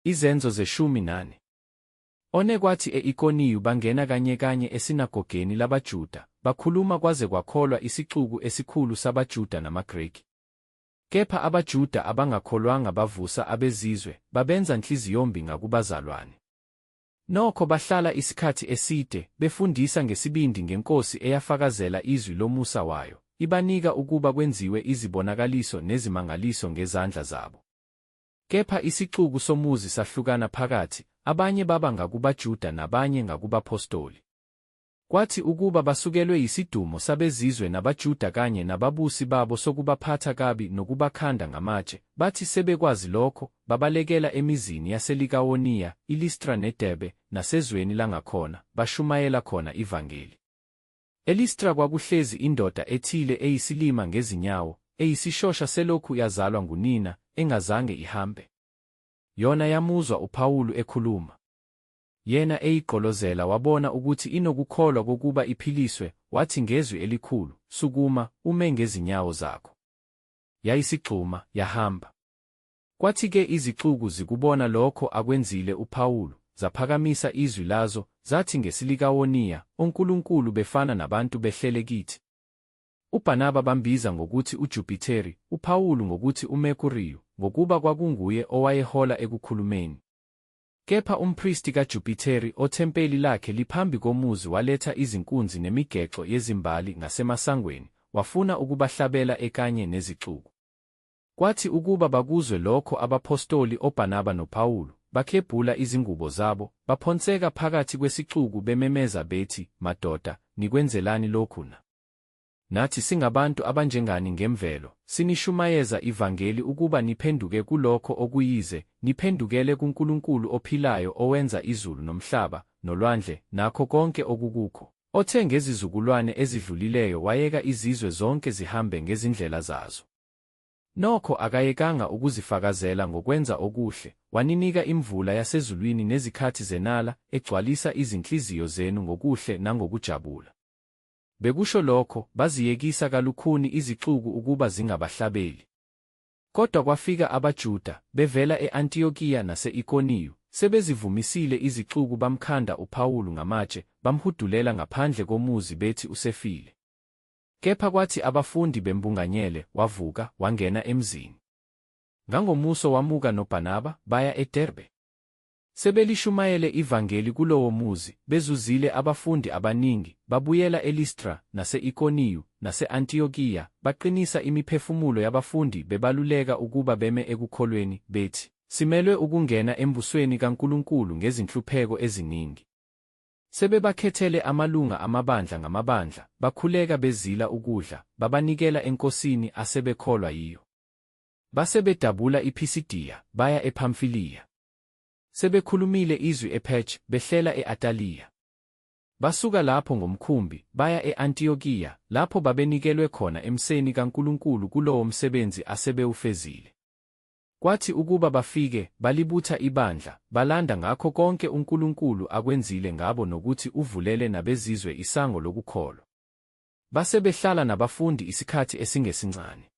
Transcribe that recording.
Izenzo zeshumi nane. One kwathi e-Ikoniyu bangena kanyekanye esinagogeni labaJuda, bakhuluma kwaze kwakholwa isixuku esikhulu sabaJuda namaGreki. Kepha abaJuda abangakholwanga bavusa abezizwe, babenza nhliziyombi ngakubazalwane. Nokho bahlala isikhathi eside, befundisa ngesibindi ngeNkosi eyafakazela izwi lomusa wayo, ibanika ukuba kwenziwe izibonakaliso nezimangaliso ngezandla zabo. Kepha isixuku somuzi sahlukana phakathi, abanye baba ngakubaJuda nabanye ngakubaphostoli. Kwathi ukuba basukelwe yisidumo sabezizwe nabaJuda kanye nababusi babo sokubaphatha kabi nokubakhanda ngamatshe, bathi sebekwazi lokho, babalekela emizini yaseLikawoniya, iListra neDerbe, nasezweni langakhona, bashumayela khona ivangeli. EListra kwakuhlezi indoda ethile eyisilima ngezinyawo, eyisishosha selokhu yazalwa ngunina, engazange ihambe. Yona yamuzwa uPawulu ekhuluma. Yena eyigqolozela wabona ukuthi inokukholwa kokuba iphiliswe, wathi ngezwi elikhulu, Sukuma, ume ngezinyawo zakho. Yayisigxuma, yahamba. Kwathi-ke izixuku zikubona lokho akwenzile uPawulu, zaphakamisa izwi lazo, zathi ngesiLikawoniya, Onkulunkulu befana nabantu behlele kithi. UBarnaba bambiza ngokuthi uJupiteri, uPawulu ngokuthi uMerkuriyu, ngokuba kwakunguye owayehola ekukhulumeni. Kepha umpristi kaJupiteri, othempeli lakhe liphambi komuzi waletha izinkunzi nemigexo yezimbali ngasemasangweni, wafuna ukubahlabela ekanye nezixuku. Kwathi ukuba bakuzwe lokho abaphostoli oBarnaba noPawulu, baklebhula izingubo zabo, baphonseka phakathi kwesixuku bememeza bethi, Madoda, nikwenzelani lokhu na? Nathi singabantu abanjengani ngemvelo, sinishumayeza ivangeli ukuba niphenduke kulokho okuyize, niphendukele kuNkulunkulu ophilayo owenza izulu nomhlaba, nolwandle, nakho konke okukukho. Othe ngezizukulwane ezidlulileyo wayeka izizwe zonke zihambe ngezindlela zazo. Nokho akayekanga ukuzifakazela ngokwenza okuhle, waninika imvula yasezulwini nezikhathi zenala, egcwalisa izinhliziyo zenu ngokuhle nangokujabula. Bekusho lokho, baziyekisa kalukhuni izixuku ukuba zingabahlabeli. Kodwa kwafika abaJuda, bevela e-Antiyokiya nase-Ikoniyu, sebezivumisile izixuku bamkhanda uPawulu ngamatshe, bamhudulela ngaphandle komuzi bethi usefile. Kepha kwathi abafundi bembunganyele, wavuka, wangena emzini. Ngangomuso wamuka noBarnaba, baya eDerbe. Sebelishumayele ivangeli kulowo muzi, bezuzile abafundi abaningi, babuyela eListra, nase-Ikoniyu, nase-Antiyokiya, baqinisa imiphefumulo yabafundi bebaluleka ukuba beme ekukholweni, bethi, Simelwe ukungena embusweni kaNkulunkulu ngezinhlupheko eziningi. Sebebakhethele amalunga amabandla ngamabandla, bakhuleka bezila ukudla, babanikela eNkosini asebekholwa yiyo. Base bedabula iPhisidiya, baya ePhamfiliya. Sebekhulumile izwi ePherge, behlela e-Ataliya. Basuka lapho ngomkhumbi, baya e-Antiyokiya, lapho babenikelwe khona emseni kaNkulunkulu kulowo msebenzi asebewufezile. Kwathi ukuba bafike, balibutha ibandla, balanda ngakho konke uNkulunkulu akwenzile ngabo nokuthi uvulele nabezizwe isango lokukholwa. Base behlala nabafundi isikhathi esingesincane.